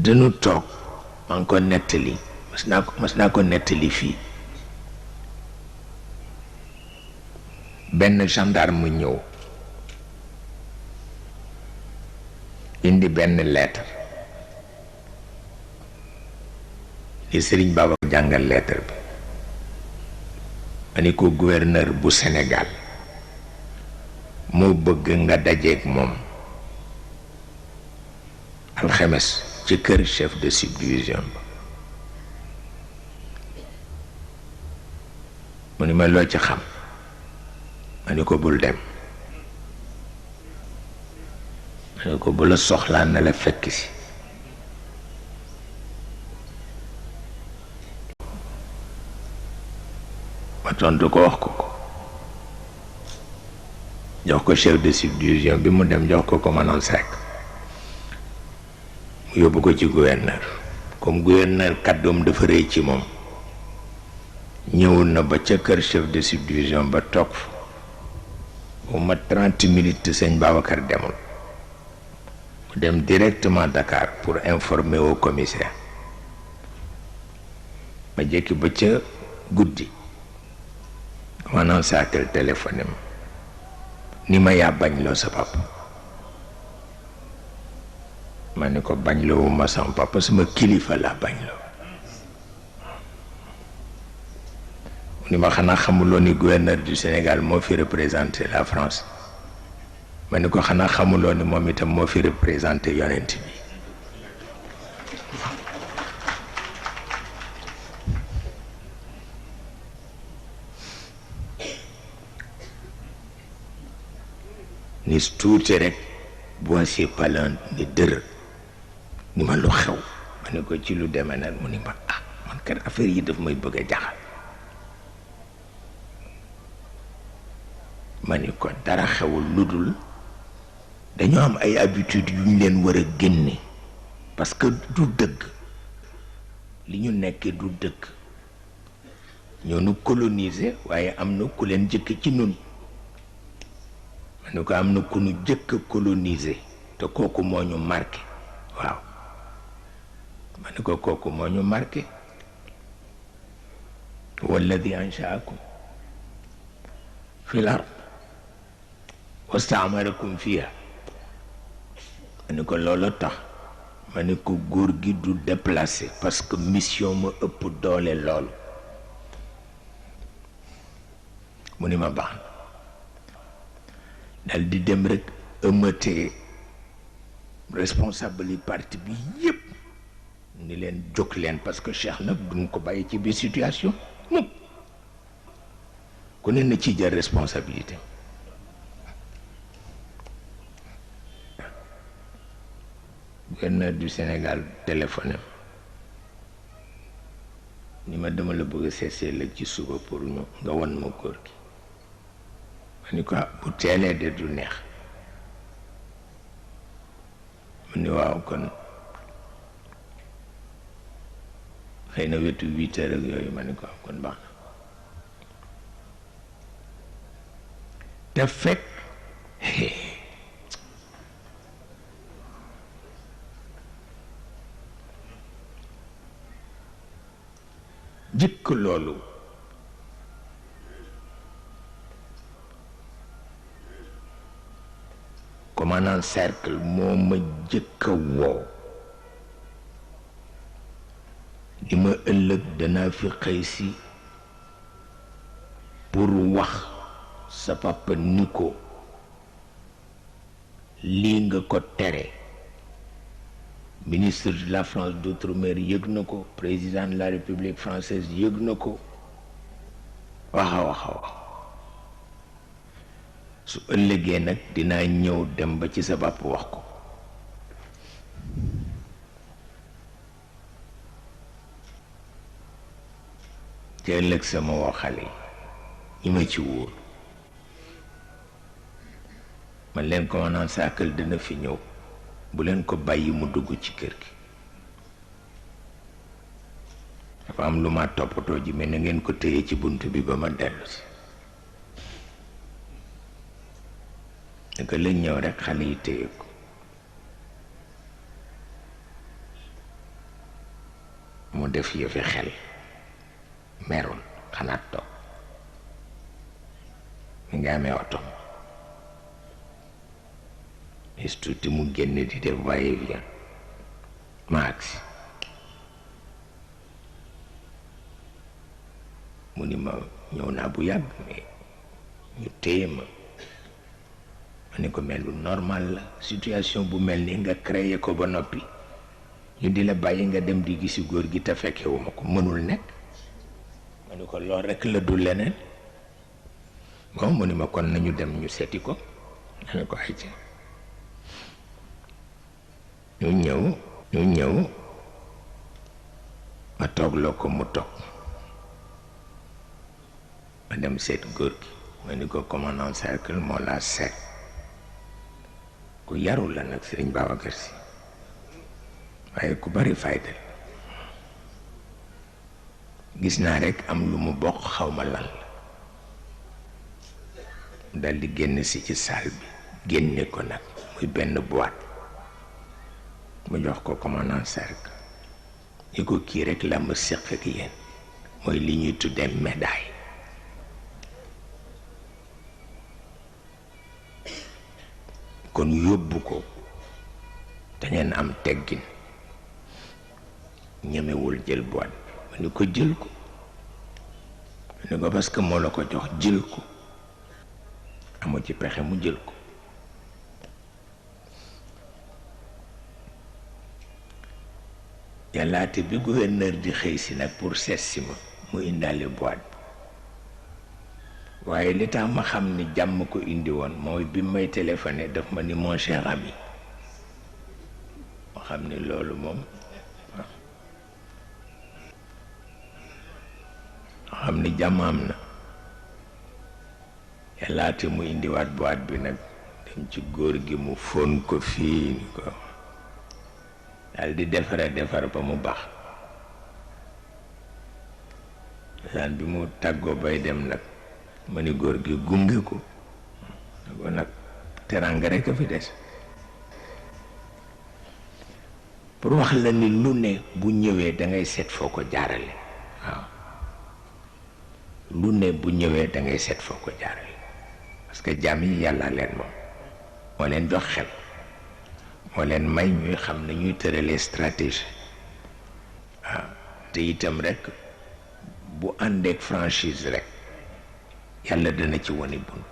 dañu toog maa ngi ko nettali mas naa ko nettali fii. benn gendarme ñëw indi benn lettre li Serigne Baba jàngal lettre bi ma ni ko gouverneur bu Sénégal moo bëgg nga dajeek moom alxemes ci kër chef de subdivision ba mu ni ma loo ci xam ma ni ko bul dem ma ni ko bu la soxlaa na la fekk si ma tontu ko wax ko jox ko chef de subdivision bi mu dem jox ko commandant Seck mu yóbbu ko ci gouverneur comme gouverneur kàddoom dafa rëy ci moom ñëwul na ba ca kër chef de subdivision ba toog fa bu ma 30 minutes te sëñ Babacar demul mu dem directement Dakar pour informer au commissaire ma jekki ba ca guddi commandant Seck téléphoné ma ni ma yaa bañ loo sa papa ma ni ko bañ loo ma sama papa sama kilifa laa bañ loo ni ma xanaa xamuloo ni gouverneur du Sénégal moo fi représenté la France ma ni ko xanaa xamuloo ni moom itam moo fi représenté yonent bi ni tuuti rek Boissier Palan ni dër ni ma lu xew ma ni ko ci lu demee nag mu ni ma man kat affaire yi daf may bëgg a jaxal ma ni ko dara xewul lu dul dañoo am ay habitudes yu ñu leen war a génne parce que du dëgg li ñu nekkee du dëgg ñoo nu coloniser waaye am na ku leen jëkk ci nun ma ni ko am na ku nu jëkk coloniser te kooku moo ñu marqué waaw ma ni ko kooku moo ñu marqué walladi anshaakum fil ard wastaamarakum fiha ma ni ko loolu tax ma ni ko góor gi du déplacé parce que mission ma ëpp doole loolu mu ni ma baax na dal di dem rek ëmmatee responsable yi parti bi yépp ni leen jóg leen parce que Cheikh nag duñ ko bàyyi ci biir situation moom ku ne na ci jël responsabilité gouverneur du Sénégal téléphoné ni ma dama la bëgg a seesee la ci suba pour ñu nga won ma góor gi ma ni ko bu teelee de du neex mu ni waaw kon xëy na wetu 8 heures ak yooyu ma ni ko kon baax na te fekk jëkk loolu commandant cercle moo ma jëkk a woo di ma ëllëg danaa fi xëy si pour wax sa papa ni ko lii nga ko tere ministre de la France d'outre-mer yëg na ko président de la République française yëg na ko wax su ëllëgee nag dinaa ñëw dem ba ci sa papa wax ko te ëllëg sama woo xale yi ñi ma ci wóor man leen commandant Sakal dina fi ñëw bu leen ko bàyyi mu dugg ci kër gi dafa am lu ma toppatoo ji mais na ngeen ko téye ci bunt bi ba ma dellu si naka lañ ñëw rek xale yi téye ko mu def yëfi xel merul xanaat toog mi nga amee otom is tuuti mu génn di def va-et-vient ma agsi mu ni ma ñëw naa bu yàgg mais ñu téye ma ni ko mel lu normal la situation bu mel ni nga créé ko ba noppi ñu di la bàyyi nga dem di gisi góor gi te fekkewuma ko mënul nekk ma ni ko lool rekk la du leneen bon mu ni ma kon nañu dem ñu seeti ko ma ni ko ay ci ñu ñëw ma toogloo ko mu toog ma dem seet góor gi ma ni ko commandant cercle moo laa seet ku yarul la nag Sëriñ Babacar Si waaye ku bari fayda gis naa rekk am lu mu bokk xawma lan la dal di génn si ci salle bi génne ko nag muy benn boîte mu jox ko commandant cercle ñi ko kii rekk la ma séq ak yéen mooy li ñuy tuddee médaille kon yóbbu ko te ngeen am teggin ñemewul jël boîte ma ni ko jël ko ma ni ko parce que moo la ko jox jël ko amu ci pexe mu jël ko yàllaate bi gouverneur di xëy si nag pour seet si ma mu indaale boîte waaye li tax ma xam ni jàmm ko indi woon mooy bi may téléphoné daf ma ni mon cher ami ma xam ni loolu moom ma xam ni jàmm am na yàllaate mu indiwaat boîte bi nag dem ci góor gi mu fóon ko fii ni ko daal di defar ba mu baax saan bi mu tàggoo bay dem nag ma ni góor gi gunge ko nag teraanga rekk a fi des pour wax la ni lu ne bu ñëwee dangay seet foo ko jaarale waaw lu ne bu ñëwee dangay seet foo ko jaarale parce que jaam yi yàlla leen moom moo leen jox xel moo leen may ñuy xam ne ñuy tëralee stratégie waaw te itam rekk bu àndeek franchise rekk yàlla dana ci wone bunt